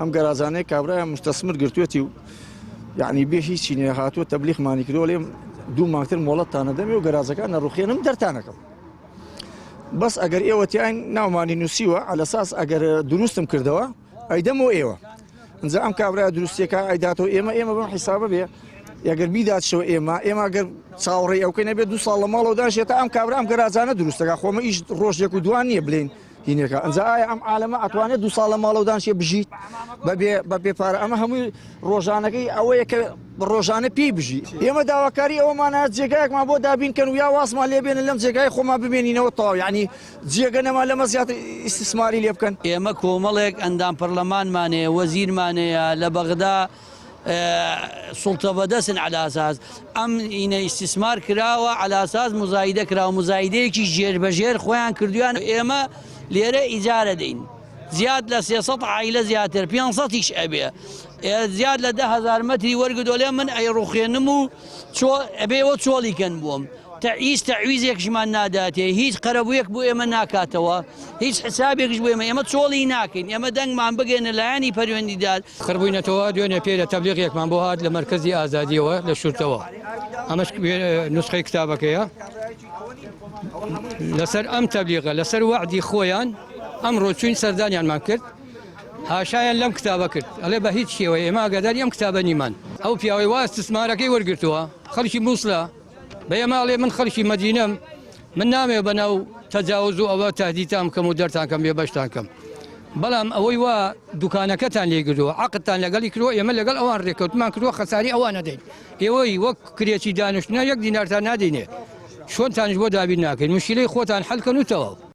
ئەم گەراجانەی کابرایە مستەسمر گرتوێتی و یعنی بێ هیچی نیە هاتووە تەبلیغمانی کردووە لێم دوو مانگتر مۆڵەتتان نەدەمێ و گەراجەکان نەڕوخێنم دەرتانەکەم بەس ئەگەر ئێوە تیاین ناومانی نووسیوە عەلەساس ئەگەر دروستم کردەوە ئەیدەمەوە ئێوە ئینجا ئەم کابرا دروستیەکە ئەیداتەوە ئێمە ئێمە بەم حیسابە بێ ئەگەر بیداتشەوە ئێمە ئێمە گەر چاوەڕێی ئەوکەی نەبێت دو ساڵ لە ماڵەوە داشێتە ئەم کابرا ئەم گەراجانە دروستەکە خۆمە ئیش ڕۆژێک و دوان نییە بلین هینێکە ئەنجا ئایا ئەم عالەمە ئەتوانێت دو ساڵ لە ماڵەوە دانشێ بژیت بەبێ بەبێ پارە ئەمە هەمووی ڕۆژانەکەی ئەوەیە کە ڕۆژانە پێی بژی ئێمە داواکاری ئەوەمانە جێگایەکمان بۆ دابین کەن و یا وازمان لێ بێنن لەم جێگای خۆمان بمێنینەوە تەواو یعنی جێگە نەما لەمە زیاتر ئیستیسماری لێ بکەن. ئێمە کۆمەڵێک ئەندام پەرلەمانمان هەیە، وەزیرمان هەیە لە بەغدا سوڵتە بەدەستن عەلاساس ئەم ئینە ئیستیسمار کراوە عەلاساس موزایدە کراوە موزایدەیەکی ژێر بەژێر خۆیان کردویان ئێمە لێرە ئیجارە دەین زیاد لە 300 عیلە زیاتر 500 یش ئەبێ زیاد لە 10هزار مەتری وەرگدۆلێ من ئەیڕوخێنم و چۆ ئەبێەوە چۆڵی کەن بووم تەعیز تەعویزێکشمان ناداتێ هیچ قەرەبوویەک بۆ ئێمە ناکاتەوە هیچ حسابێکش بۆ ئێمە ئێمە چۆڵی ناکەین ئێمە دەنگمان بگەێنە لایەنی پەروەندیدار. خڕبووینەتەوە دوێنێ پێرە تەبلیغێکمان بۆ هات لە مەرکەزی ئازادیەوە لە شورتەوە ئەمەش نوسخەی کتابەکەیە لەسەر ئەم تەبلیغە لەسەر وەعدی خۆیان ئەمڕۆ چوین سەردانیانمان کرد هاشایان لەم کتابە کرد ئەڵێ بە هیچ شێوەیە ئێمە ئاگاداری ئەم کتابە نیمان ئەو پیاوەی وا استثمارەکەی وەرگرتووە خەڵکی مووسلە بە ئێمە ئەڵێ من خەڵکی مەدینەم من نامەوێ بەناو تەجاوز و ئەوە تهدیدتان بکەم و دەرتان کەم بێبەشتان کەم بەڵام ئەوەی وا دوکانەکەتان لێ گردووە عەقدتان لەگەڵی کردووە ئێمە لەگەڵ ئەوان ڕێکەوتمان کردووە خەساری ئەوان نەدەین ئێوەی وەک کرێچی دانیشتنە یەک دینارتان نادەینێ شۆنتانیش بۆ دابین ناکەین مشکلەی خۆتان حەل کەن و تەواو.